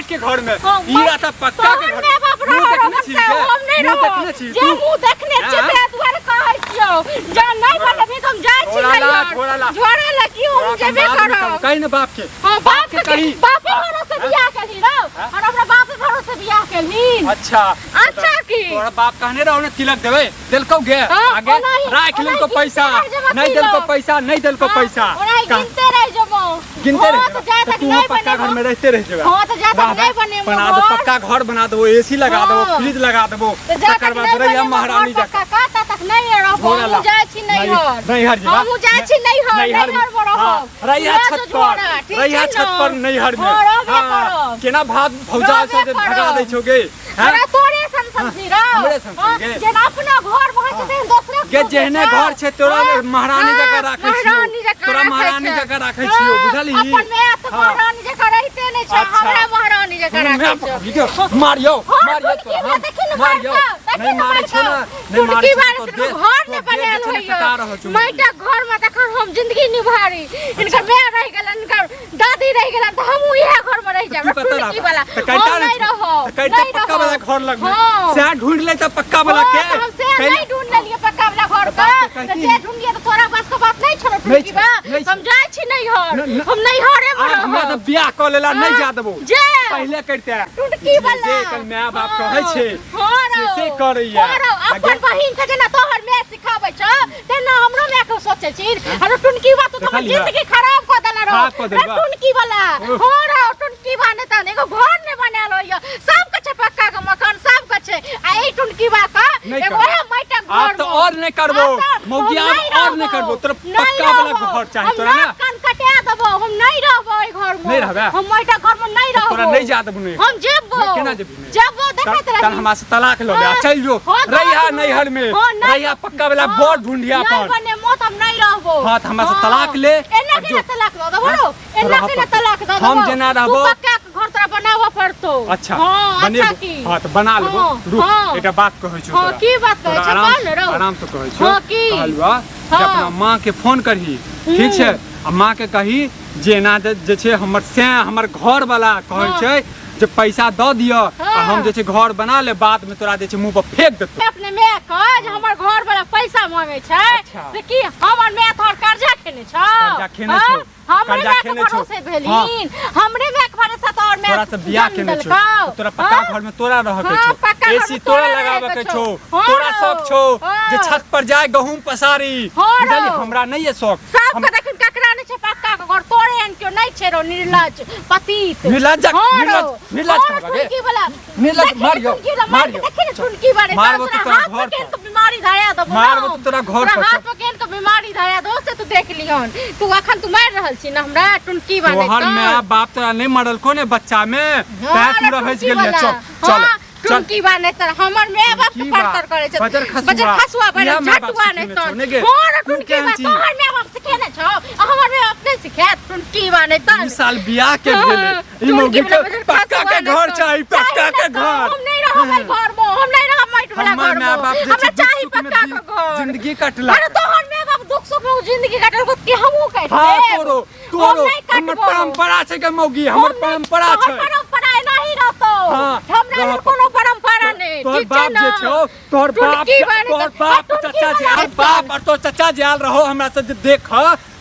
माटि के घर में। हाँ, ई रहता पक्का के तोहर घर। माय बाप मुँह रह देखने रहल छी छै, गे? हम नहीं मुँह रहब। देखने छी जे तू? मुँह देखने छियै हाँ? ताहि दुआरे कहै छियौ। जँ नहि बनेबही तऽ हम जाइ छी झोरा ला, नैहर। झोरा ला। झोरा ला की हम तोरा जेबे बाद में करब। कहब, कही ने बाप के। हाँ, बाप के के कही। बापे भरोसे बियाह केलही रौ। और हमरा बापे भरोसे बियाह केलही। अच्छा। अच्छा की? तोरा बाप कहने रहो ने तिलक देबै, देलकौ गे? हाँ, आगे ओनाही- राख लेलकौ ओनाही पैसा। गिनते रहि जेबो नहीं देलकौ तिलक। पैसा, नहीं देलकौ हाँ, पैसा। ओनाही गिनते रहि जेबो। गिनते हाँ, रहि तऽ जा जेबे। तक तू नहि पक्का घर बनेबो। में रहते रहि जेबे। हाँ, तऽ जा तक वाह, नहि बनेबो बना दो घर। पक्का घर बना देबो, एसी लगा देबो, हाँ। फ्रिज लगा देबो। तऽ जा तकर तक बाद नहि रहिया बनेबो महारानी घर जकाँ। पक्का का, ता तक नहि रहबो। झोरा ला। हमहूँ जाइ छी नैहर। नैहर जेबा। हमहूँ जाइ छी नैहर, नैहर नैहर मे रहब। हाँ, रहिया लऽ छत जो पर, झोरा, ठीक रहिया छै छत ने? पर नैहर में। हाँ, रहबे हाँ, करब। केना भात भौजा रहबे से भगा करब। दै छौ गे? हैं? हमरा तोरे सन समझी रौ। हमरे सन हाँ, गे। जेना अपना घर भऽ छै तेहन दोसरक गे घर जेहने छै। घर छै तोरा हाँ, महारानी जकाँ हाँ, राखै छियौ। महारानी जकाँ तोरा राखै महारानी छै। जकाँ राखै छियौ, हाँ, बुझलही? अपन माय तऽ हाँ। महारानी जकाँ रहिते नहि छै, अच्छा। हमरा महारानी जकाँ राखै छै। मारियो हाँ, मारियो टुनकी तोरा बा, हम देखी ने मारियो मारतौ, देखी नहीं ने मारै छौ मारतौ। ना नहीं मारै टुनकी छौ बारे तो तऽ देह घर तो नहि देह जे बनायल छै ने होइया। कटा रहल छौ। माटिक घर मे तखन हम जिंदगी निभारी। हिनकर माय रहि गेलनि, हिनकर दादी रहि गेलनि तऽ हमहूँ इएह घर मे रहि जायब। तू कतऽ टुनकी रहबा? वाला तऽ करिता हम ने नहि छौ। रहब, तऽ करिता नहि पक्का वाला रहब। घर लगमे। हाँ। सएह ढूंढि ले तऽ पक्का वाला हाँ, के। तऽ हम सएह कैला- नहि ढूंढि लेलियै पक्का वाला घर तऽ बाप के। के तऽ कहती। जे ढूंढियै तऽ तोरा बस के बात नहि छौ नहि टुनकी छै, बा। नहि छै। हम जाइ छी नैहर। न- न- हम नैहरे मे आब हमरा रहब। तऽ बियाह कऽ लेला नहि हाँ, जा देबौ। जे। पहिले करिते। टुनकी वाला। जे एकर माय बाप कहै छै हाँ से रौ, से करैया। हाँ रौ, अपन आगे- बहिन के जेना तोहर माय सिखाबै छौ तेना हमरो माय के सोचै छी। अरे टुनकी बा तू तऽ हमर देखलियै? जिंदगी खराब कऽ देले रौ। खराब कऽ देलबा। रे टुनकी वाला। उफ। हाँ रौ, टुनकी बा नहि तऽ एगो घर नहि बनायल होइया। सबके छै पक्का के मकान, सबके छै। आ ई टुनकी बा के नहि एगो करबो। ओहे माटिक घर आब तऽ मे। और नहि करबो। आब तऽ मौगी, हम आब नहि और नहि रहबो। करबो। तोरा नहि पक्का वाला रहबो। घर चाही हम तोरा ना? नाक कान कटा देबो, हम नहि रहबो एहि घर मे। नहि रहबे? हम माटिक घर मे नहि रहबो। तोरा नहि जा देबो नहि। हम जेबो। नहि, केना जेबही नहि? जेबो देखैत तहन रही। हमरा से तलाक लऽ ले आ हाँ, चलि जो। हाँ, रहिया तलाक नैहर में। हाँ, नहि- रहिया पक्का वाला हाँ, बड़ ढूंढिया नहि अपन। बनेबो तऽ हम नहि रहबो। हाँ, तऽ हमरा से हाँ। तलाक ले एना और केना जो। तलाक दऽ देबो हाँ, रौ? एना रहऽ केना पड़तौ। तलाक दऽ हम देबो? जेना तू रहबो- पक्का के घर तोरा बनाबऽ पड़तौ। अच्छा हाँ, बनेबो। अच्छा की? हाँ तऽ बना लेबो। हाँ, रुक हाँ। एकटा बात कहै छियौ हाँ, तोरा। की बात कहै तोरा छौ? आराम कह ने रौ। आराम से कहै छियौ। हाँ, की? कहलुआ जे हाँ। अपना माँ के फोन करही, ठीक छै? आ माँ के कही जे एना जे छै हमर सैं हमर घर वाला कहै हाँ। छै जे पैसा दऽ दिअ आ हाँ। हम जे छै घर बना ले, बाद में तोरा जे छै मुंह पर फेंक देतौ। अपने माय के जे हमर घर वाला पैसा मांगे छै अच्छा। से की हमर माय तोहर कर्जा खेने छौ? कर्जा खेने हाँ? छौ। हमरे कर्जा माय के खेने छौ। भरोसे भेलहीन। हमरे माय के भरोसे तोहर माय तोरा से बियाह जन्म केने छौ। देलकौ। तोरा पक्का हाँ? घर में तोरा रह के हाँ, छौ। पक्का घर एसी में तोरा तोरा लगाबे रहके के छौ। छौ। हाँ तोरा रौ। शौक छौ जे हाँ। छत पर जाय गहूम पसारी। हाँ रौ। बुझलिही? हमरा नहीं है शौक। सबके देखिन ककरा नहीं छै पक्का के घर, तोरे एहन केओ नहीं छै रौ निर्लज पतित। निर्लज हाँ रौ। निर्लज निर्लज हाँ रौ, कहबा गे। टुनकी वाला। निर्लज, देखी ने मारियो, टुनकी वाला, मार के मारियो। देखी ने टुनकी वाले, मारबो तोरा तऽ तोरा हाथ घर पर केहन पर। के बीमारी धरा देबो मारबो रौ। तऽ तोरा घर तोरा पर। हाथ पर केहन के बीमारी धरा देबो से तू देख लिहन। तू अखन तू मारि रहल छी ना हमरा टुनकी वाले तोहर तऽ। माय बाप तोरा नहीं मरलको ने बच्चा में, हाँ, तैं तू रौ, रहै टुनकी गेलियै। वाला। चल, चल, हाँ, चल। टुनकी बा नहीं तर हमर माय बाप के टुनकी बा, परतर करे छै। बजर खसुआ। बजर खसुआ बजर इएह माय बाप झटुआ नहीं सिखेने तर। छौ, ने गे? हाँ, रौ, तू टुनकी केहन बा, छी? तोहर माय बाप सिखेने छौ, आ हमर माय बाप नहीं सिखायत टुनकी बा नहीं तर। दू साल बियाह के हाँ, भेलै। ई टुनकी मौगी वाला के बजर पक्का खसुआ के नहीं घर तर। चाही, पक्का चाही के ना तर, घर। हम नहीं रहब एहि घर में, हम नहीं रहब माटि वाला हमर घर में। माय बाप जे हमरा छै दुख चाही सुख में पक्का के घर। जिंदगी कटलक। अरे तोहर माय बाप दुख सुख में जिंदगी कटल कि हमहूँ काटि हाँ, लेब? तोरो, हम तोरो। नहीं हमर काटबो। परंपरा छै गे मौगी, हमर हम नहीं- परंपरा तोहर छै। परंपरा एना ही रहतौ। हाँ, हमरा रहऽ लेल कोनो परंपरा नहि, तोहर ठीक छै बाप ना? जे छौ, तोहर बाप टुनकी बारे तोहर तऽ- बाप टुनकी चचा जे वाला आयल, बाप और तोहर चचा जे आयल रहो हमरा से जे देख,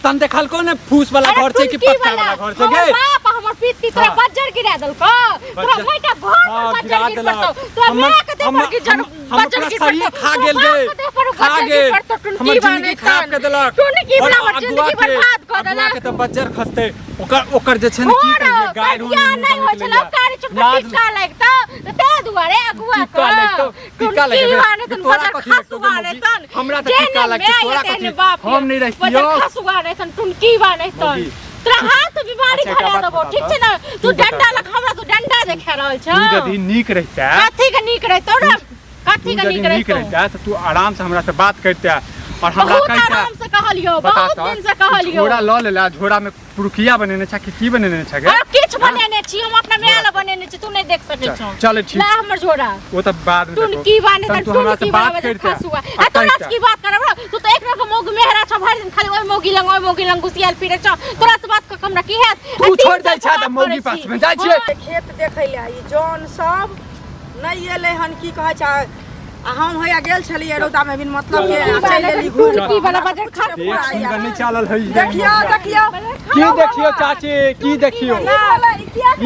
तहन देखलको ने फूस वाला अरे घर छै कि टुनकी पक्का वाला घर छै हमर गे? बाप आ हमर पित्ती तोरा हाँ। बज्जर गिरा देलकौ। तोरा बज्जर- माटिक घर पर हाँ, बज्जर गिरा गिर देलक। पड़तौ। तोरा हमर- माय के देह पर हमर- गिर हमर बज्जर पूरा गिर शरीर पड़तौ। खा तोरा गेल बाप गे। के देह पर खा बज्जर गिर गेल। पड़तौ, टुनकी हमर बा जिंदगी नहि खराब तन। कऽ देलक। टुनकी और वाला हमर अगुआ जिंदगी के- बर्बाद कऽ अगुआ देलक। के तऽ बज्जर खसतै। ओकर जे छै ने की हो कहियै, रौ, गारि बियाह होनी नहि मुँह होइ से छलौ, निकलैया। कारी चुपके लाज टिक्का लागितौ, तऽ ताहि दुआरे अगुआ टिक्का के लागितौ, टिक्का टुनकी लगेबै। बा नहि तन, तोरा बजर कथी लगतौ खसुआ गे नहि मौगी? तन। हमरा तऽ जेहने टिक्का लगतै, माय तोरा तेहने कथी? बाप हम नहि रहितियौ। बजर खसुआ नहि तन, टुनकी बा नहि तन। मौगी। तोरा हाथ बीमारी अच्छा, एकटा धरा बात देबौ, बता ठीक तऽ। छै ने? तू तू बता डंडा तऽ। लग हमरा तू डंडा देखा रहल छौ। तू यदि नीक रहितै, कथी के नीक रहितौ रे? कथी तू के यदि नीक नीक रहितौ? रहितै तऽ तू आराम से हमरा से बात करितै और हमरा बहुत कहितै। आराम से कहलियौ, बता बहुत तऽ, दिन से कहलियौ। झोरा लऽ लेला, झोरा में पुरुकिया बनेने छै कि की बनेने छै गे? अरे किछु बनेने छी, हम अपना माय लए बनेने छी, तू नहि देख सकै छौ। चल ठीक। ला हमर झोरा। ओ तऽ बाद में देखो। टुनकी बाने तहन तू हमरा से टुनकी बात वाला करिते खसुआ। आ आ तोरा से कहिते। की बात करब रे? तू तऽ एक रंग मौगी मेहरा छौ, भरि दिन खाली ओहि मौगी लंग, ओहि मौगी लंग घुसियाल फिरै छौ। तोरा से बात कऽ कऽ हमरा की हैत? तू आ तीन छोड़ि दै साल से छह तऽ बात मौगी करै पास छी। में जाइ छियै। हाँ। खेत देखै लए ई जन सब नहि एलै हन, की कहै छै, आ हम हैया गेल छलियै रौदामे बिन मतलब के, आ चलि एली घुरि। टुनकी वाला बजर खा। देख सुन्दर नहि चालल है। देखियौ देखियौ। की देखियौ चाची, की देखियौ?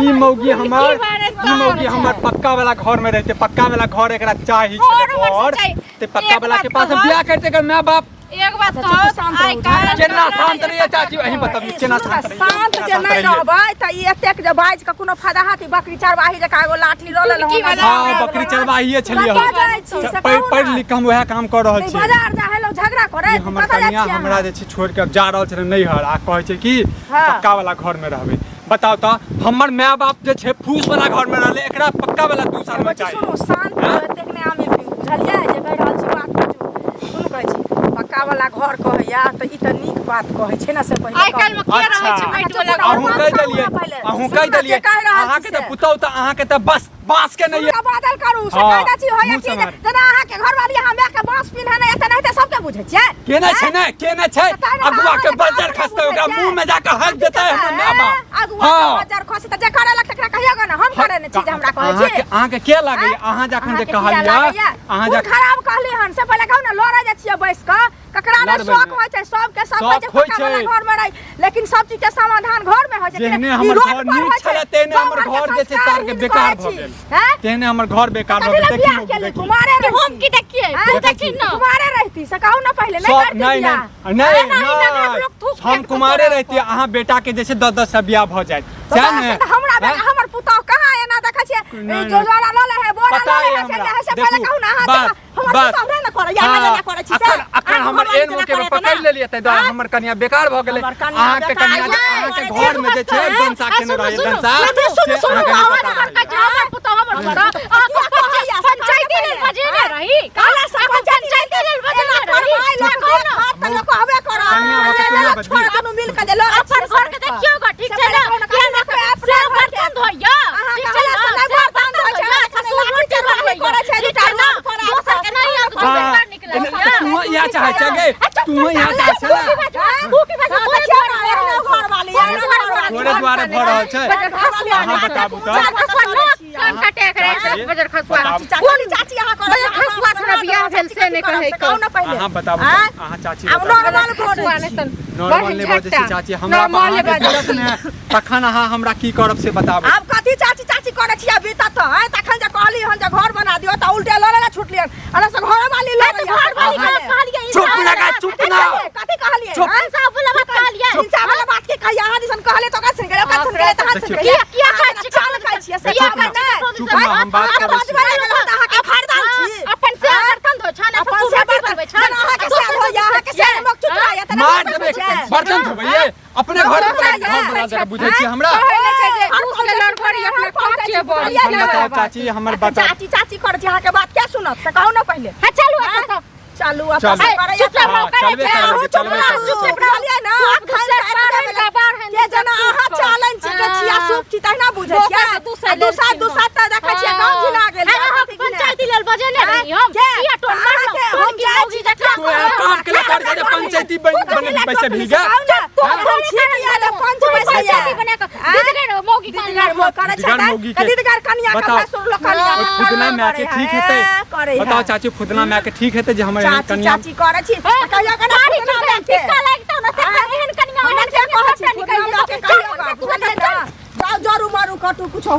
ई मौगी हमर, ई मौगी हमर पक्का वाला घर में रहते, पक्का वाला घर एकरा चाही छलै घर हमर घर चाही। ते पक्का एक वाला के बात पास हम कहब। बियाह करते एकर माय बाप। एक बात कहब, आइ काल्हि केना शांत रहिए चाची, अहीं बतबियौ केना शांत रहिए? शांत जे नहि रहबै तऽ ई एतेक जे बाजि कऽ कोनो फायदा हैत? ई बकरी चरवाही जकाँ एगो लाठी लऽ लेलहुँ। टुनकी वाला। हाँ, बकरी चरवाहिए छलियै हम। कतऽ जाइ छी से पढ़ि कहू पढ़ि ने। लिख कऽ हम उएह काम कऽ रहल नहि छी। बाजार जा हेलो झगड़ा करे ई हमर कतऽ जाइ कनिया छी हमरा अहाँ? जे छै छोड़ि कऽ जा रहल छलै नैहर, आ कहै छै कि हाँ। पक्का वाला घर में रहबै। बताउ तऽ, हमर माय बाप जे छै फूस वाला घर में रहलै, एकरा पक्का वाला 2 साल में बच्ची चाही। सुनू, शांत हाँ? एतेक नहि आमिल पीबू, बुझलियै? जे कहि रहल छी बात बुझू। सुनू, कहै छी पक्का वाला घर कहैया तऽ ई तऽ नीक बात कहै छै ने, से पहिले आइ काल्हि में के रहै छै अच्छा। माटि वाला घर? अहूँ कहि देलियै, अहूँ कहि देलियै। अहाँके तऽ पुतहु तऽ अहाँके तऽ बस बाँस के नहि सुनका बादल करू से हाँ, कहै छी होया मुँह की जे सम्हार। जेना अहाँके घरवाली अहाँ माय के बाँस पिन्हने नहि तेनाहिते सबके बुझै छियै। केने छै ने, केने छै? तऽ तैं अगुआ के अहाँके बजर काम खसतै, ओकरा बुझै मुंह में जाके हक देतै हमर माय बाप। अगुआ के हाँ। बजर खसै तऽ जे करे लग तकरा कहियो ग ने, हम करे ने छी जे हमरा कहै छी। अहाँके अहाँके के लागैया? अहाँ जखन जे अहाँके किया कहलियै लागैया? अहाँ कोन जखन खराब कहली हन से पहिले कहू ने। लड़ै जाइ छियै बैस कऽ, ककरा नहि लड़बै शौक नहि। होइ छै? सबके शौक होइ छै शौक होइ पक्का वाला छै। घर में रही, लेकिन सब चीज के समाधान घर में होइ छै। जेहने ई हमर रोड घर पर नीक होइ छै, छलै, तेहने गाँव हमर घरके घर जे छै संस्कार सारके हीन बेकार करै भऽ छी। गेल। हैं? तेहने हमर घर बेकार भऽ कथी गेल। लए देखी बियाह मौगी, केली? देखी। कुमारे कि हम रहती। की देखिए? हैं? तू देखी ना। कुमारे रहती से कहू ना पहिले, नहीं सब करती नहीं बियाह। नहीं नहीं अरे नहीं, नगरक लोक थूक हम फेंक कुमारे तोरा रहती, अहाँ बेटा के जे छै 10-10 से बियाह भऽ जायत, तऽ सएह बस ने? तऽ हमरा बेटा हैं? हमर पुतौह कहाँ एना देखै छियै? नहि, ई जोजवाला लऽ लै है, बोरा पता लऽ लै अइ है, चलि हमरा। जाइ है, से पहिले देखू, कहू ने अहाँ बस, जे हमर बस। पुतौह नहि ने करैया, अहाँ हाँ, जेना करै छी से। अखन अखन अहाँके हमर घरवाली एन जेना मौके में करैया पकड़ तेना। लेलियै, ताहि दुआरे आँय? हमर कनिया बेकार भऽ गेलै। हमर कनिया अहाँके बेकार कनिया भऽ अहाँके गेलै। घर में जे छै दंसा केने रहै, दंसा सुनू, से सुनू, अहाँके नहि हमर पता घर रहैया। कहै छै हमर पुतौह हमर पुतौह, अहाँके कहैया से पंचायती लेल बजेने रही। कहला से पंचायती लेल बजेने रही। करबै लोक कहू ने। हाथ तऽ लोक हबे करत। कनिया भऽ के केना बजबी? छोड़ दुनू मिल के जे लड़ै अपन छियै घर के देखियौ ग, ठीक से छै ने? पहिले कहू ने, किया कनिया ने के अपना से घर के। बर्तन धोइया, अहाँ ठीक छै कहला ने? से नहि से बर्तन धोइ छै, धोइया, खाली ससुर लाठी रोटी चरवाही बनबैया, करै छै, ठीक दूटा छै ने? रोड पर आब दोसर के नहि आब हाँ, बेकार निकलै एने- छै। तू इएह चाहै छै गे, तू इएह चाहै छै तू की बाजू? तू की बाजू? हाँ, तोरे देखियौ ने, दुआरे एहनो घरवाली, एहनो घरवाली। तोरे दुआरे भऽ रहल छै। बजर खसुआ अहाँ बताबू तऽ। बजर खसुआ ना कान काटे के रहै छै, बजर खसुआ। बताबू। कोन चाची अहाँ करब? बजर खसुआ से हमरा बियाह भेल से नहि कहै के। कहू ने पहिले। अहाँ बताबू तऽ, आँय? अहाँ चाची आब बताबू। नॉर्मल खसुआ करै नहि छी। तऽ नॉर्मल नहि बजै छी चाची, हमरा नॉर्मल अहाँके बाजै दिक्कत ने, तखन अहाँ हमरा की करब से बताबू। आब कथी चाची चाची करै छी? अभी तक तऽ आँय, तखन जे कहली हन जे घर बना दियौ तऽ उल्टे लड़ै लए छुटलियन। अरे से घरवाली लड़ैया। घर वाली के कहलियै। चुप लगा, चुप ना। कथी कहलियै? चुप। आँय? इंसाफ वाला बात कहलियै। इंसाफ वाला बात की कहलियै? अहाँ दिसन कहलियै तऽ ओकरा सुनि गेलै, ओकरा सुनि गेलै तऽ अहाँ सुनि गेलियै। किया किया अहाँ खाइ जेना छी? चाल खाइ छियै से किया कहबै खाइ छी? नहि। चुप ना, हम बात अहाँ करै छी। बजबै नहि गेलहुँ तऽ अहाँके खरीदार छी। अपन से बर्तन धोइ छन, अपन ससुर से रोटी बर्तन बनबै छन। जेना अहाँके दोसर साल होइया, अहाँके साल मोक चुतराया तऽ मार नहि देबै, बुझै छै। बर्तन धोबैये अपने घर में, घर बना जगह बुझै छी हमरा। कहै नहि छै जे रूस के लड़घड़ी अपना काचे बड़ी। हम बताउ चाची, हमर बताउ। चाची चाची करै छी, अहाँके बात के सुनत से कहू ने पहिले। हाँ, चलू एतऽ सँ। चलू अपन चलू। से करैया चुप रहो, हाँ, करै चलबे छै। करबै, अहूँ चुप चलबे रहू, करबै। चुप रहलियै ने, सूप अखन दूसर तऽ बारहन एतबे का बारहन के जेना अहाँ सूप। चालन छी के छिया हाँ। सूप छी तहिना बुझै दोसर छियै। के दूसर आ दूसर लेलखिन दूसर तऽ देखै छियै गाँव घिना गेल। अरे हम पंचायती लेल बजेने रही हम। के? किया टोन मारलहुँ? अहाँके टोन हम की जाइ मौगी छी जकाँ। तू एहन काम के कर जे पंचायती बन बन पैसे भीगा। हम छी किया जे पंच तू बैसैया? पंचायती बना कऽ दीदगर मौगी कान दीदगर मो करै छै दीदगर मौगी के। दीदगर कनिया के बताउ। भैंसुर लोग कनिया ओहि फुदना माय के ठीक हेतै? करै बताउ चाची, फुदना माय के ठीक हेतै जे हमर एहन चाची कनिया चाची करै छी हाँ, कहियो कना मारी फुदना चुप माय के। टिक्का लागितौ ने, तखन एहन कनिया हमरा ओहन के कनिया कहै छी सबटा फुदना निकलि माय के जेतौ। कहियो चल, बुझलियै ने? जाउ जरू मारू कटू कुछो।